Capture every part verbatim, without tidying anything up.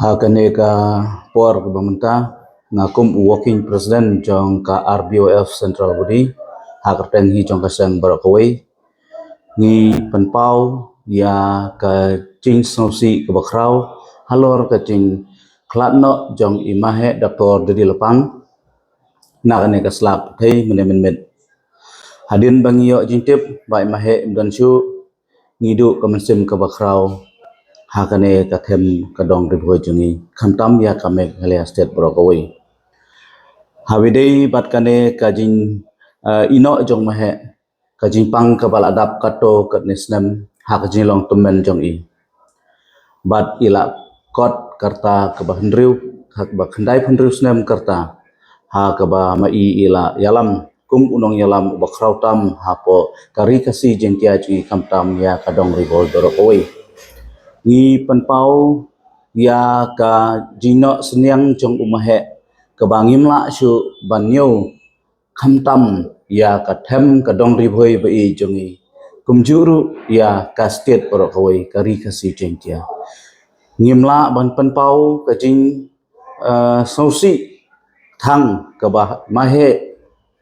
Ha kane ka por kaba mynta, nga kum u working president jong ka R B Y F Central Body, ha ka kyrteng hi jong ka seng baroh kawei, ngi pynpaw ïa ka jingsngewsih kaba khraw halor ka jingkhlad noh jong i Maheh Doctor Dudi Lapang na kane ka sla pyrthei mynne mynmiet. Hadien ba ngi ïoh jingtip ba i Maheh im don shuh, ngi duh ka mynsiem kaba khraw ha kane ka them ka dong Ri Bhoi jong ngi, khamtam ïa ka Meghalaya State baroh kawei. Haba ïadei bad kane ka jing, eh, ïehnoh jong Maheh, ka jingpang kaba la dap katto katne snem ha ka jinglong tymmen jong i. Bad i la kot ka rta kaba hynriew, ha kaba khyndaiphew hynriew snem ka rta, ha kaba ma i i la ïalam kum u nongïalam uba khraw tam hapoh ka Ri Khasi Jaiñtia jong ngi, khamtam ïa ka dong Ri Bhoi baroh kawei. Ngi pynpaw ïa ka jingnoh synñiang jong u Maheh kaba ngim lah shuh ban ñiew, khamtam ïa ka them ka dong Ri Bhoi ba i jong ngi, kumjuh ruh ïa ka state baroh kawei, ka Ri Khasi Jaiñtia. Ngim lah ban pynpaw ka jing, eh, sngewsih tang kaba Maheh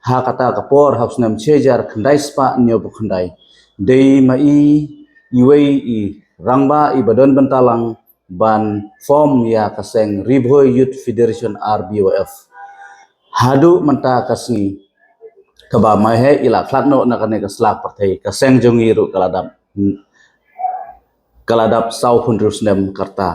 ha kata ka por, ha u snem shi hajar khyndai spah hynñiewphew khyndai, dei ma i iwei i rangbah iba don bynta lang ban form ïa ka seng Ri Bhoi Youth Federation, R B Y F. Haduh mynta ka sngi kaba Maheh i la khlad noh na kane ka sla pyrthei, ka seng jong ngi ruh ka la dap, ka la dap sawphew hynriew snem ka rta.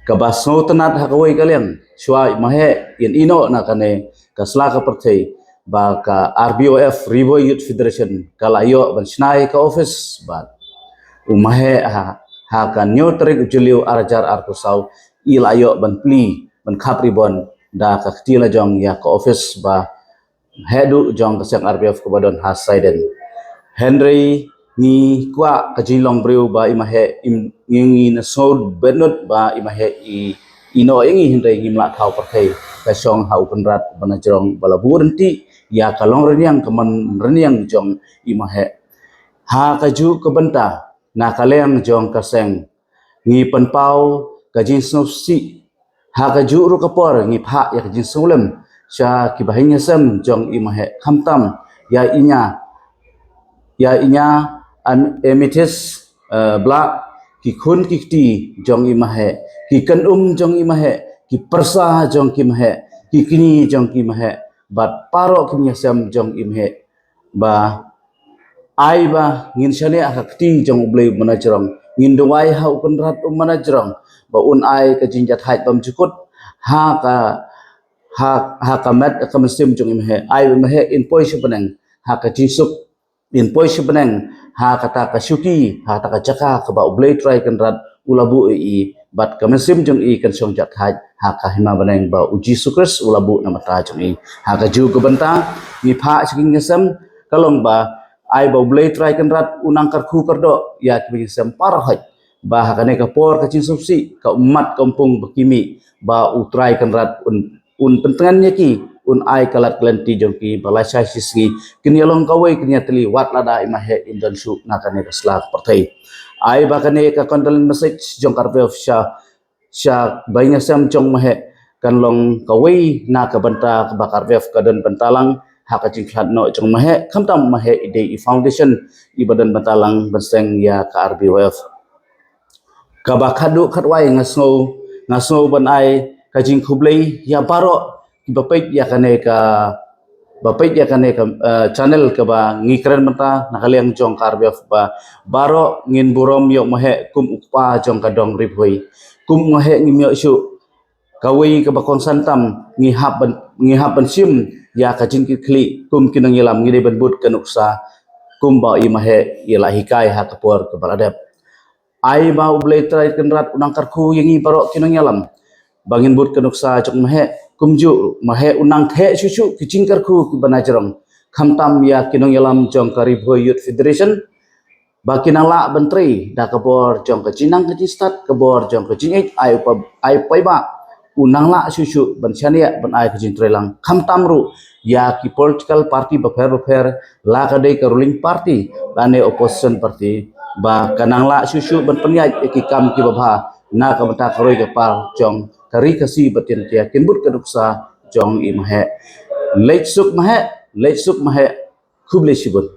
Kaba sngewtynnat ha kawei ka liang, shuwa i Maheh in ïehnoh na kane ka sla ka pyrthei, ba ka R B Y F, Ri Bhoi Youth Federation, ka la ïoh ban shna ïa ka office, bad u Maheh ha, ha ka hynñiew tarik u Jylliew ar hajar arphew saw, i la ïoh ban plie, ban khap ribbon da ka kti la jong ïa ka office ba heh duh jong ka seng R B Y F kaba don ha Saiden. Hynrei ngi kwah ka jinglong briew ba i Maheh im, ngi, ngi na sngewbha bynnud ba i Maheh i ïehnoh ïa ngi, hynrei ngim lah thaw pyrthei. Ka shong ha u Kynrad uba najrong ba la buh ryntih ïa ka long rynïeng, ka mon rynïeng jong i Maheh. Ha kajuh ka bynta, na ka liang jong ka seng, ngi pynpaw ka jingsngewsih. Ha kajuh ruh ka por ngi phah ïa ka jingsngewlem sha ki bahaïing hasem jong i Maheh, khamtam ïa i ñia, ïa i ñia An-, Amethyst, eh, Blah, ki khun ki kti jong i Maheh, ki kynum jong i Maheh, ki pyrsa jong ki Maheh, ki kñi jong ki Maheh, bad baroh ki bahaïing hasem jong i Maheh, ba ai ba ngin shaniah ha ka kti jong U Blei uba najrong, ngin duwai ha u Kynrad uba najrong ba un ai ka jingjahthait bymjukut ha ka, ha, ha ka met ka mynsiem jong i Maheh, ai ba i Maheh in poi sha bneng ha ka jingsuk, in poi sha bneng ha kata ka shuki, ha kata ka jaka kaba U Blei Trai Kynrad u la buh ïa i, bad ka mynsiem jong i kan shong jahthait ha ka hima bneng ba U Jisu Khrist u la buh na ka bynta jong i. Ha kajuh ka bynta ngi phah sha ki bahaïing hasem, ka long ba ai ba U Blei Trai Kynrad un nang kyrkhu kyrdoh ïa ki bahaïing hasem baroh, ba ha kane ka por ka jingsngewsih, ka ummat ka umpung ba ki mih, ba U Trai Kynrad un, un pyntngen ïa ki, un ai ka lad ka lynti jong ki ba lashai shisngi kin ïa long kawei, kin ïa tylli wat lada i Maheh im don shuh na kane ka sla pyrthei. Ai ba kane ka condolence message jong ka R B Y F sha, sha bahaïing hasem jong Maheh kan long kawei na ka bynta kaba ka R B Y F ka don bynta lang ha ka jingkhlad noh jong Maheh, khamtam Maheh i dei i foundation iba don bynta lang ban seng ïa ka R B Y F. Kaba khadduh khadwai nga sngew, nga sngew ban ai ka jingkhublei ïa baroh kiba peit ïa kane ka, ba peit ïa kane ka, eh, channel kaba ngi kren mynta na ka liang jong ka R B Y F, ba baroh ngin burom ïa u Maheh kum u kpa jong ka dong Ri Bhoi. Kum u Maheh ngim ïoh shuh kawei kaba kongsan tam, ngi hap ban, ngi hap ban shim ïa ka jingkitkhlieh kum ki nongïalam, ngi dei ban bud ka nuksa kumba i Maheh i la hikai ha ka por kaba la dep. Ai ba U Blei Trai Kynrad un nang kyrkhu ïa ngi baroh ki nongïalam ba ngin bud ka nuksa jong Maheh, kumjuh Maheh un nang theh shuh shuh ki jingkyrkhu kiba najrong, khamtam ïa ki nongïalam jong ka Ri Bhoi Youth Federation, ba kin nang lah ban trei da ka bor jong ka jingnang ka jingstad, ka bor jong ka jingïeit, ai u pa, ai u paidbah un nang lah shuh shuh ban shaniah, ban ai ka jingtrei lang, khamtam ruh ïa ki political party bapher bapher, la ka dei ka ruling party lane opposition party, ba ka nang lah shuh shuh ban pynïaid ïa ki kam kiba bha na ka bynta ka roi ka par jong ka ri Khasi bad Jaiñtia kin bud ka nuksa jong i Maheh. Leit suk Maheh, leit suk Maheh. Khublei shibun.